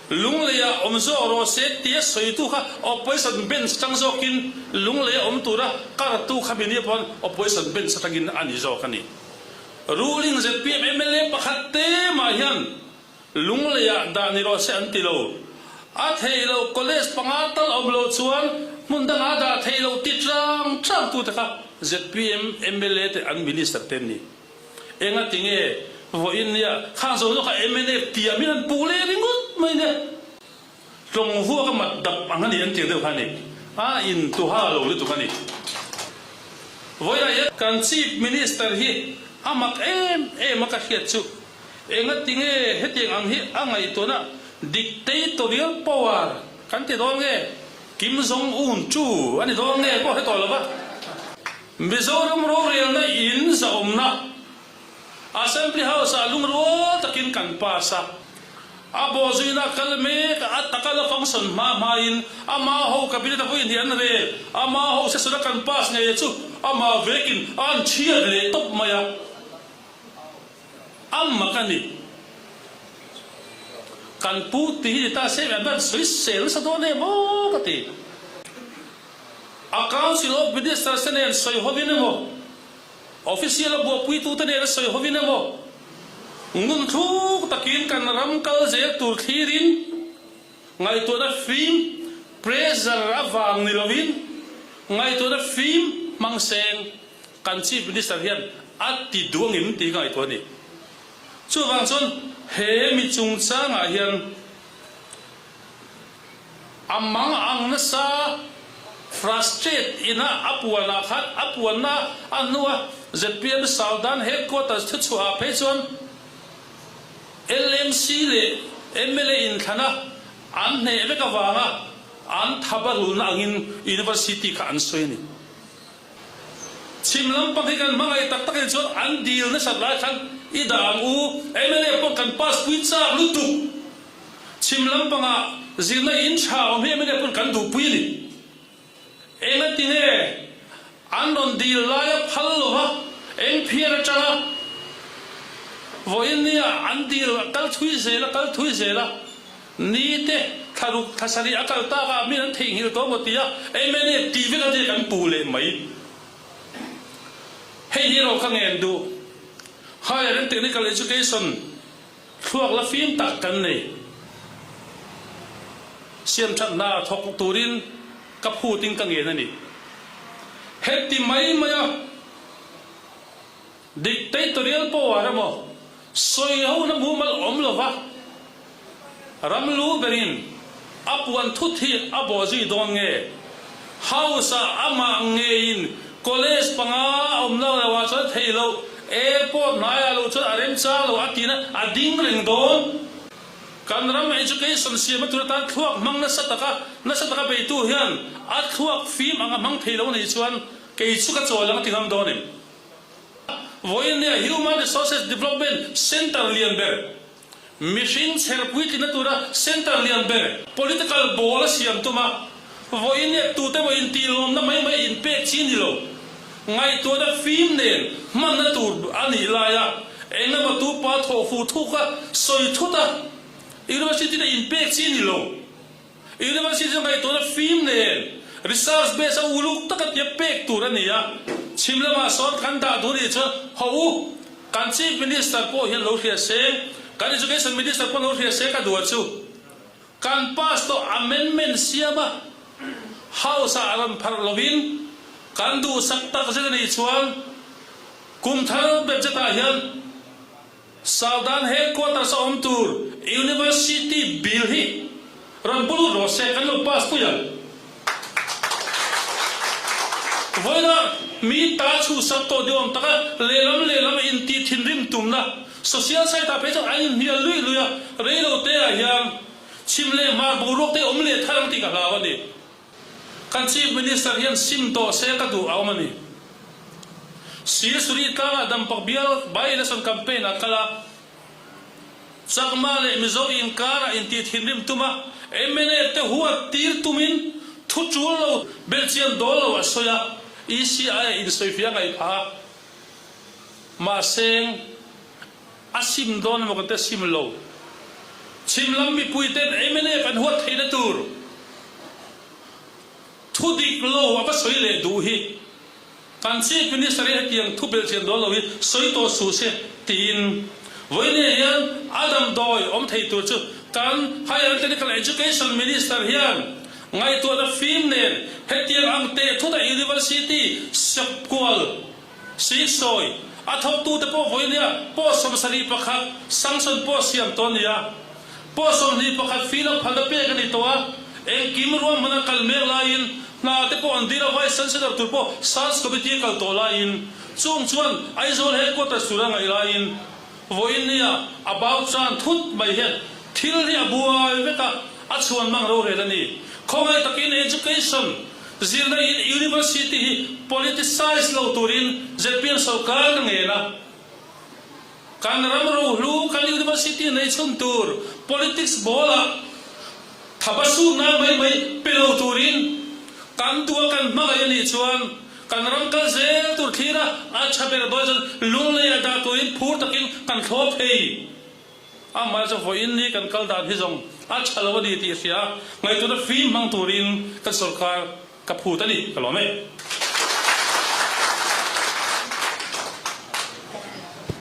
Lungleiah awm zawk rawh se tia sawitu kha opposition bench atang zawkin Lungleia awm tura kartu khami ni pawn opposition bench atangin a ni zawk a ni. Ruling zpm mla pakhat te mah hian Lungleiah dah ni rawh se an ti lo. A theih loh college panga tal awm lo chuan hmun dangah dah theih loh ti tlang tlang tute kha zpm mla te an minister te an ni. Enga ti nge vawiin nia khang zawng zawng kha mnf tiamin an puh leh ringawt mai nia. Tlawng vuak a mat dap ang a ni an tih deuh kha a ni. A intuha lo lutuk a ni. Vawiinah hian kan chief minister hi a mak em em a ka hriat chu. Engati nge hetiang ang hi a ngaihtuahna dictatorial power kan ti dawn nge? Kim Jong Un chu a ni dawn nge pawh hre tawh lo va. Mizoram rorelna in zahawmna Assembly House ah lungrual takin kan pass a. A bawhzuina kal mek a taka la function hma hmain ama ho cabinet a vawiin hi an rel. Ama ho session a kan pass ngei chu ama vekin a an chhiat leh tawp mai a. A mak a ni. Kan pu tih hi ni ta se an van sawi sel nasa dawn em aw ka ti. A Council of Ministers te nen sawi hovin emaw, Official a buapuitu te nen a sawi hovin emaw, ngun thluk takin kan ram kal zel tur thlirin ngaihtuahna fim, pressure avang ni lovin ngaihtuahna fim hmang seng. Kan Chief Minister hian a ti duh angem tih ka ngaihtuah a ni. Chuvang chuan he mi chungchangah hian a mang ang nasa frustrate ina a puanah khan a puanna a hnua zpm Southern Headquarters thuchhuahah phei chuan LMC leh mla inthlana an hneh vek avanga an thabarulna angin University kha an sawi a ni. Chhim lampang hi kan hmangaih tak tak in chuan an dil nasat lai khan i dah ang u, mla pawh kan pass pui chak lutuk. Chhim lampangah zirna in tha awm hi mla pawn kan duhpui a ni. Engati nge an rawn dil laia phal lova? Eng phiar atanga vawiin nia an dil a kal thui zel a kal thui zel a, ni te thla ruk thla sarih a kal tak a min an theihnghilh tawh maw tia mna tih vek a nia kan pu leh mai. Hei hi erawh ka ngen duh. Higher and Technical Education thluak la fim tak kan nei. Siamthat hna thawk turin ka phutin ka ngen a ni. Heti mai maia dictatorial power emaw sawi hona mumal awm lova ram lu berin a puan thut hi a bawh zui dawn nge? House-ah amah ngeiin college panga a awm lo lo ah chuan theih loh, airport hnaiah lo chuan a remchang lo a tihna a ding reng dawn. Kan ram education siamna tur atan thluak hmang nasa taka nasa taka beitu hian a thluak fim anga hmang thei lo nih chuan kei chu ka chawl ang a ti ngam dawn em? Vawiin nia Human Resources Development Centre lian ber, mihring chher puitlinna tura centre lian ber, political ball a siam tum a, vawiin nia tute maw intihlawmna mai mai inpek chi ni lo, ngaihtuahna fim nen hmanna tur a nih laia engemaw tu pa thawhfu thuka sawi thut a, University te inpek chi ni lo. University chu ngaihtuahna fim nen research base a uluk taka tia pek tur a ni a, chhim lamah sawn kan dah duh nih chuan haw u, kan Chief Minister pawh hian lo hria se, kan Education Minister pawh lo hria se ka duh a chu kan pass tawh amendment siam a House ah rawn pharh lovin kan duhsak tak zet a nih chuan kum thar budget ah hian Southern Headquarters a awm tur University Bill hi rawn bu lut rawh se, kan lo pass pui ang. Vawiina mi ta chhuhsak tawh ni awm taka lehlam lehlam intih thinrim tumna social site ah phei chuan an inhnial luih luih a, reilo te ah hian chhim leh hmar boruak te awm leh thar ang tih ka hlau a ni. Kan Chief Minister hian sim tawh se ka duh a awm a ni. Silsuri tlangah Dampak bial by-election campaign a kal a, Chakma leh Mizo inkarah intih thinrim tum a, mna te huat tir tumin thu tul lo belhchian dawl lo a sawi a, ECI a insawifiah ngaih phah a, mahse a sim dawn emaw kan ti a sim lo. Chhim lam mipui ten mnf an huat theihna tur thu dik lo a va sawi leh duh hi kan Chief Minister hi hetiang thu belhchian dawn lo hi sawi tawh suh se tiin vawiin hian a damdawi awm thei tur chu kan Higher and Technical Education Minister hian ngaihtuahna fim nen hetiang ang teh thut a University siapkual Siksawi, a thawktute pawh vawinia pawh 71 sanction pawh siam tawh a ni a, pawh 21 fill up phalna pek a ni tawh a, engkim ruahman a kal mek laiin hna te pawh an dil a, Vice Chancellor tur pawh Search Committee a kal tawh laiin chung chuan Aizawl Headquarters tur a ngaih laiin vawinia a bau chan thut mai hian thil hi a buai vek a, a chhuan mang rorel a ni. Khawngaih takin Education Zirna in University hi politicize lo turin zpm sorkar ka ngen a. Kan ram rohlu kan University nei chhun tur politics ball ah thaba suk nan mai mai pe lo turin kan duh a kan hmangaih a nih chuan kan ram kal zel tur thlir a a tha ber dawn chuan lunglei ah dah turin phur takin kan thlawp thei. Amah chu vawiin ni kan kal dan hi zawng a tha lo a ni tih hria ngaihtuahna fim hmang turin kan sorkar ka phut a ni, ka lawm e.